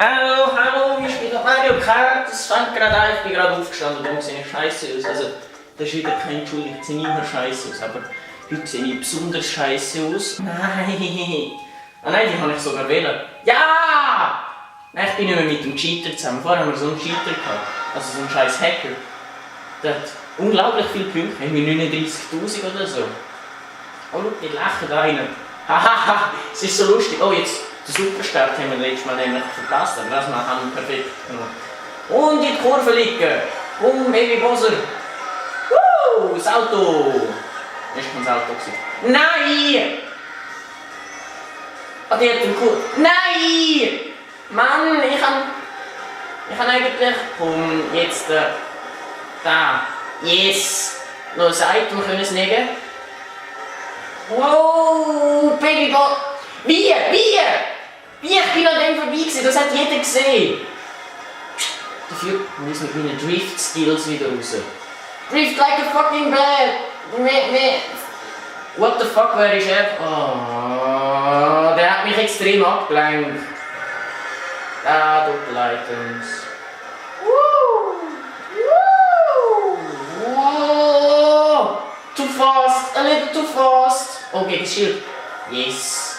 Hallo, hallo, ich bin Mariokart. Das fängt gerade an, ich bin gerade aufgestanden, darum sehe ich scheiße aus. Also, das ist wieder keine Entschuldigung, ich sehe immer scheiße aus, aber heute sehe ich besonders scheiße aus. Nein! Ah nein, die habe ich sogar wählen. Ja! Nein, ich bin nicht mehr mit dem Cheater zusammen. Vorher haben wir so einen Cheater gehabt, also so einen scheiß Hacker. Der hat unglaublich viele Punkte, irgendwie 39.000 oder so. Oh, schau, die lachen da rein. Hahaha, es ist so lustig. Oh, jetzt, den Superstart haben wir letztes Mal nämlich verpasst, aber das haben wir perfekt genommen. Und in die Kurve liegen. Baby Bowser. Das Auto. Das war kein Auto. Nein! Oh, die hat den Kurve. Nein! Mann, ich kann eigentlich... Komm, jetzt... Da. Yes! Noch ein Item können wir nehmen. Wow! Baby Ball! Wie? Ich bin an dem vorbei gewesen, das hat jeder gesehen! Dafür muss ich mit meinen Drift-Skills wieder raus. Drift like a fucking bad! What the fuck, wer ist er? Oh, der hat mich extrem abgelenkt. Da, Doppel-Items. Whoa! Too fast! A little too fast! Oh, gegen das Schild. Yes!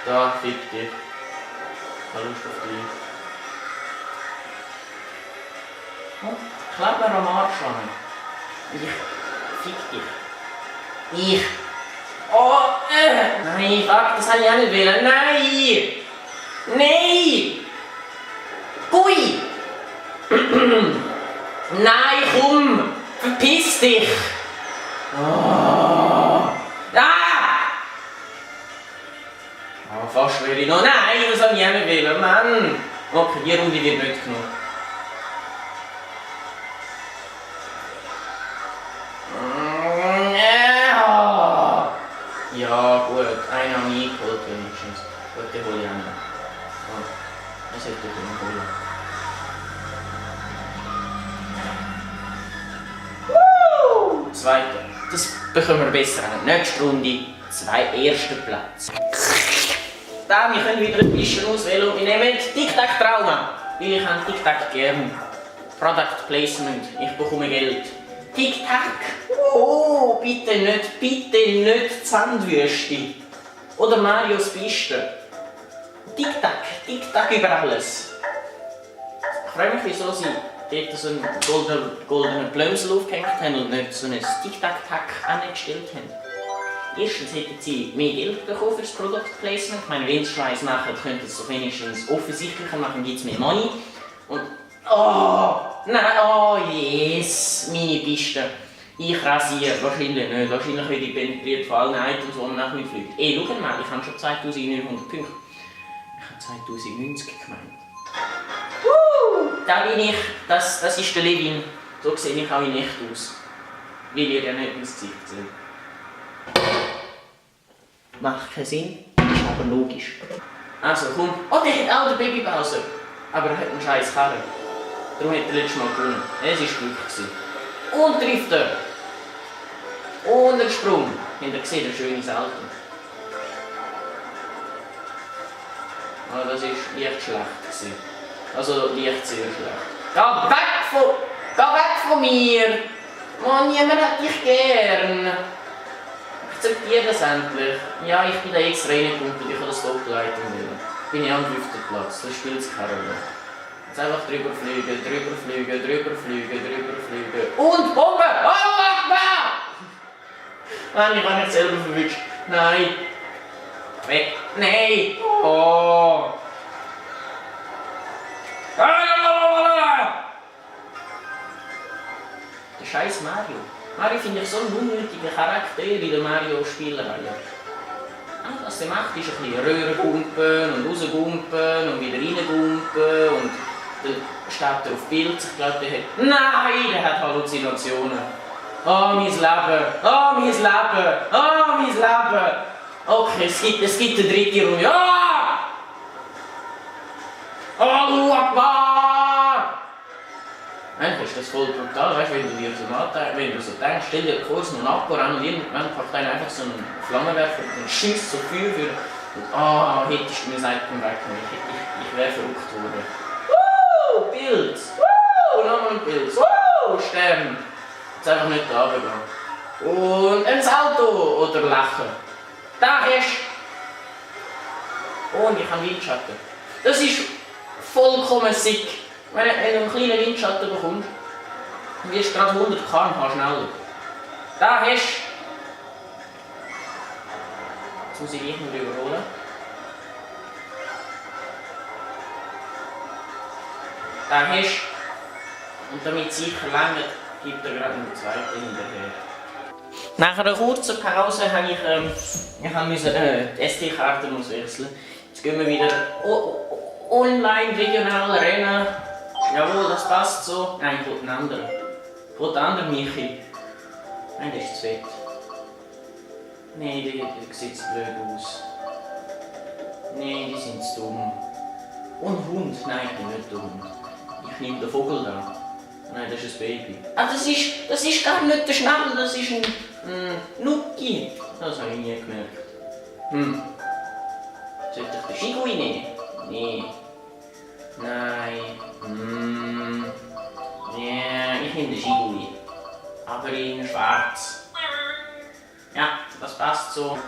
Da, fick dich. Keine Lust auf dich. Oh, klebt mir am Arsch an. Fick dich. Ich. Oh, Nein, fuck, das habe ich auch nicht wollen. Nein! Nein! Gui! Nein, komm! Verpiss dich! Oh. Oh, fast will ich noch. Nein, das habe ich auch nicht wollen. Mann! Okay, die Runde wird nicht genommen. Ja, gut. Einen habe ich eingeholt wenigstens. Gut, den hole ich auch noch. Oh, das hätte ich noch holen. Zweiter. Das bekommen wir besser an. Nächste Runde, 2 ersten Plätze. Da, wir können wieder ein bisschen auswählen und wir nehmen Tic-Tac-Trauma. Weil ich habe Tic-Tac gern. Product Placement, ich bekomme Geld. Tic-Tac! Oh, bitte nicht Sandwüste. Oder Marios Piste. Tic-Tac, Tic-Tac über alles. Ich frage mich, wieso sie dort so einen goldenen Blömsel aufgehängt haben und nicht so ein Tic-Tac-Tac angestellt haben. Erstens hätten sie mehr Geld bekommen für das Product Placement. Ich meine, wenn sie Scheiß machen, könnten sie es wenigstens offensichtlicher machen, gibt es mehr Money. Und oh, nein, oh yes, meine Piste. Ich rasiere, wahrscheinlich nicht. Wahrscheinlich werde ich penetriert von allen Items, die man nach mir fliegt. Schau mal, ich habe schon 2900 Punkte. Ich habe 2090 gemeint. Da bin ich, das ist der Lewin. So sehe ich auch in echt aus. Weil ihr ja nicht ins Gesicht seht. Macht keinen Sinn, ist aber logisch. Also komm. Oh, der hat auch den Baby Bowser. Aber er hat einen scheiß Karren. Darum hat er letztes Mal gewonnen. Es war Glück. Und trifft er. Und ein Sprung. Habt ihr gesehen, ein schönes Auto. Oh, das war leicht schlecht. Also leicht sehr schlecht. Geh weg von mir! Mann, niemand hat dich gern. Akzeptiere das endlich. Ja, ich bin da extra reingekommen und ich habe das Doppel-Item wählen. Bin ich am 5. Platz, das spielt es keine Rolle. Jetzt einfach drüber fliegen. Und Bombe! Oh, Mann, ich habe mich selber verwünscht. Nein! Weg! Nein! Oh! Der scheiß Mario. Mario finde ich so ein unnötiger Charakter in der Mario-Spielerreihe. Alles, was er macht, ist ein bisschen Röhrengumpen und rausgumpen und wieder reingumpen und dann steht er auf Bild. Ich glaube, der hat... Nein, der hat Halluzinationen. Oh, mein Leben! Oh, mein Leben! Oh, mein Leben! Okay, es gibt eine dritte Runde. Ah! Allahu Akbar! Eigentlich ist das voll brutal, weißt du, wenn du so denkst, stell dir vor, so ein Akku ran und irgendwann packt einer einfach so einen Flammenwerfer und schießt so Feuer für Ah, hättest du mir Seiten weggenommen. Ich wäre verrückt worden. Pilz! Nochmal ein Pilz! Stern! Jetzt einfach nicht da runtergehen. Und ein Auto oder Lachen. Da hast du. Oh, und ich habe Windschatten. Das ist vollkommen sick. Wenn du einen kleinen Windschatten bekommst, dann wirst du gerade 100 km/h schneller. Da hast du. Jetzt muss ich dich noch überholen. Da hast du. Und damit es sicher länger, gibt er gerade einen zweiten hinterher. Nach einer kurzen Pause habe ich die SD-Karte auswechseln. Jetzt gehen wir wieder online, regional rennen. Jawohl, das passt so. Nein, ich will einen anderen. Ich will einen anderen Michi. Nein, der ist zu fett. Nein, der sieht blöd aus. Nein, die sind zu dumm. Und Hund? Nein, ich bin nicht der Hund. Ich nehme den Vogel da. Nein, das ist ein Baby. Ah, das ist gar nicht der Schnabel, das ist ein Nuki. Das habe ich nie gemerkt. Sollte ich den Shigui nehmen? Nee. Nein. Ja, ich nehme den Shigui. Aber in schwarz. Ja, das passt so.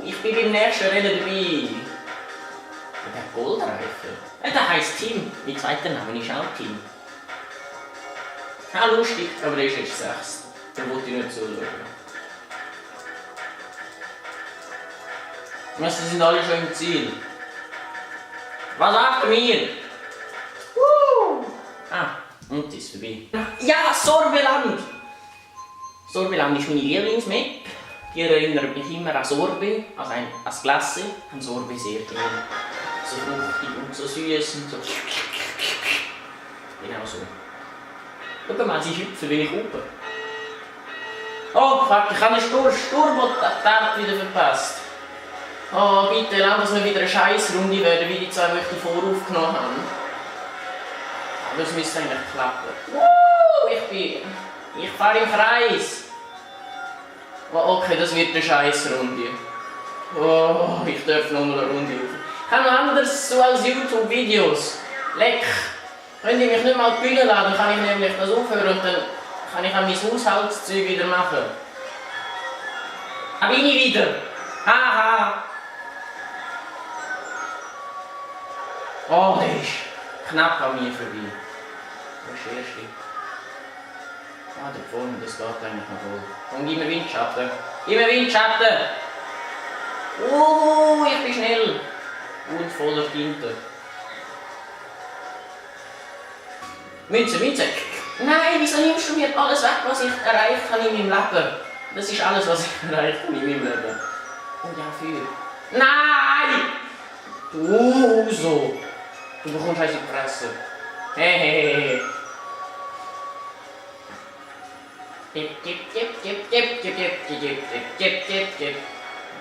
Ich bin beim nächsten Rennen dabei. Der Goldreifen. Der heisst Tim. Mein zweiter Name ist auch Tim. Ja, lustig, aber der ist jetzt 6. Da wollte ich nicht zuschauen. Sie sind alle schon im Ziel. Was sagt mir? Und die ist vorbei. Ja, Sorbeland! Sorbeland ist meine Lieblingsmap. Die erinnert mich immer an Sorbe, als Klasse. An Sorbe sehr gerne. So fruchtig und so süß und so. Genau so. Schau mal, sie hüpfen wie ich oben. Oh fuck, ich habe eine Sturmbot-Tat wieder verpasst. Oh bitte, lass wir wieder eine Scheißrunde werden, wie die 2 Wochen voraufgenommen haben. Aber es müsste eigentlich klappen. Ich fahre im Kreis. Oh, okay, das wird eine Scheißrunde. Oh, ich darf noch mal eine Runde auf. Ich habe noch anderes so als YouTube-Videos. Leck. Wenn ich mich nicht mal die Bühne lasse, dann kann ich nämlich das aufhören und dann kann ich auch mein Haushaltszeug wieder machen. Aber ich nicht wieder. Haha. Oh, der ist knapp an mir vorbei. Das ist der erste. Ah, da vorne, das geht eigentlich noch voll. Komm, gib mir Windschatten. Gib mir Windschatten! Ich bin schnell. Und voller Tinte. Münze! Nein, wieso nimmst du mir alles weg, was ich erreicht habe in meinem Leben? Das ist alles, was ich erreicht habe in meinem Leben. Und ja, für. Nein! Du so! Du bekommst heiße Presse. Hey.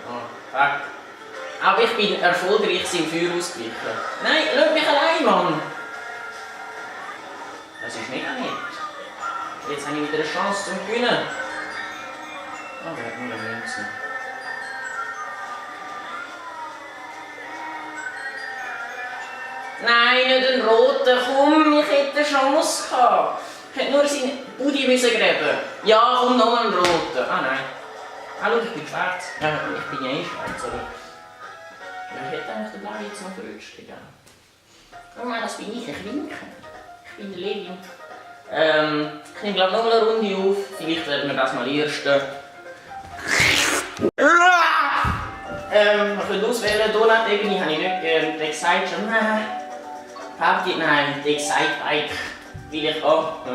Oh, fuck. Aber ich bin erfolgreich im Feuer ausgewichen. Nein, lass mich allein, Mann! Das ist mega nett. Jetzt habe ich wieder eine Chance zum Gewinnen. Oh, der hat nur eine Münze. Nein, nicht einen roten. Komm, ich hätte eine Chance gehabt. Ich hätte nur seinen Buddy gräben. Ja, komm, noch einen roten. Ah nein. Schau, ich bin schwarz. Ja, ich bin ja eh schwarz, aber... Ich hätte eigentlich den Blau jetzt noch verrutscht. Oh nein, das bin ich winke. Ich bin der Lewin. Ich nehme glaube noch eine Runde auf. Vielleicht werden wir das mal erste. Wir können auswählen, Donut-Ebene habe ich nicht gern. Die Excite schon. Party, nein, die Excite-Bike will ich auch.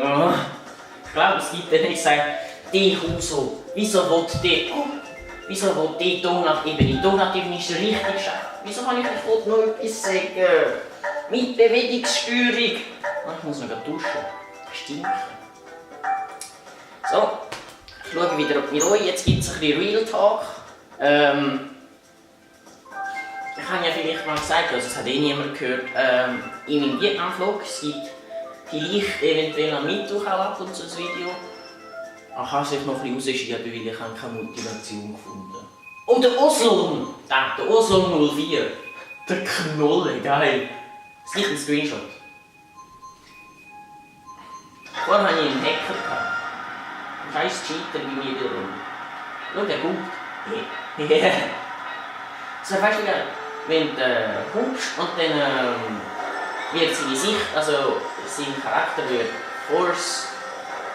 Ich glaube, es gibt den Excite. Die Huso. Wieso will die Donut-Ebene? Donut-Ebene ist richtig scheiße. Wieso kann ich nicht noch etwas sagen? Mit Bewegungssteuerung. Ich muss noch duschen. Stinken. So, ich schaue wieder mit euch. Jetzt gibt es ein bisschen Real Talk. Ich habe ja vielleicht mal gesagt, also es hat eh niemand gehört, in meinem Vietnam-Vlog. Es gibt vielleicht eventuell am Mittwoch auch ab und zu ein Video. Ich kann es euch noch ein bisschen rausschieben, weil ich keine Motivation gefunden habe. Oh, der Oslon! Der Oslon 04. Der Knolle, geil. Es gibt einen Screenshot. Vorher hatte ich einen Hacker. Ein scheiß Cheater wie mir wiederum. Schau, der gut. Ja. So, weißt du, wenn du hupst und dann wird seine Sicht, also sein Charakter wird Force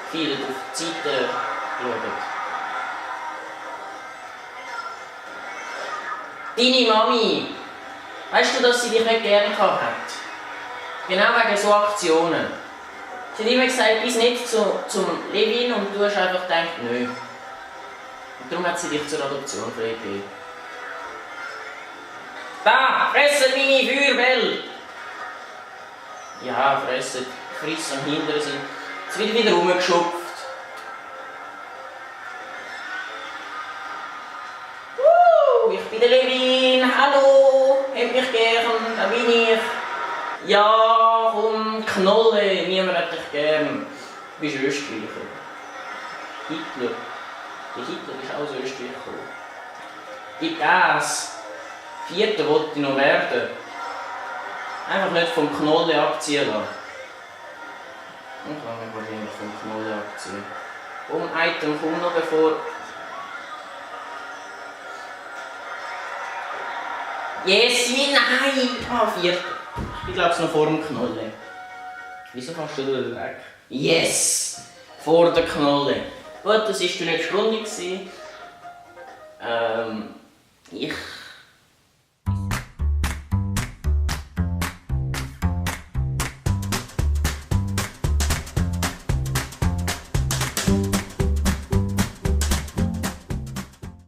Field auf die Seite geschaut. Deine Mami, weißt du, dass sie dich nicht gerne hat? Genau wegen so Aktionen. Sie hat immer gesagt, bis nicht zum Lewin und du hast einfach gedacht, nö. Und darum hat sie dich zur Adoption freigegeben. Da! Fressen meine Feuerbälle! Ja, fressen. Friss am Hinteren sind. Es wird wieder rumgeschupft. Ich bin der Lewin. Hallo! Habt mich gern, da bin ich. Ja, komm, Knolle. Niemand hat dich gern. Du bist Österreicher. Hitler. Der Hitler ist auch aus Österreich gekommen. Gib Gas. 4. wollte ich noch werden. Einfach nicht vom Knolle abziehen lassen. Ich kann mich wahrscheinlich vom Knolle abziehen. Item kommt noch bevor. Yes, nein! Ah, 4. Ich glaube es noch vor dem Knolle. Wieso kannst du da weg? Yes! Vor der Knolle. Gut, das war die letzte Runde. Ich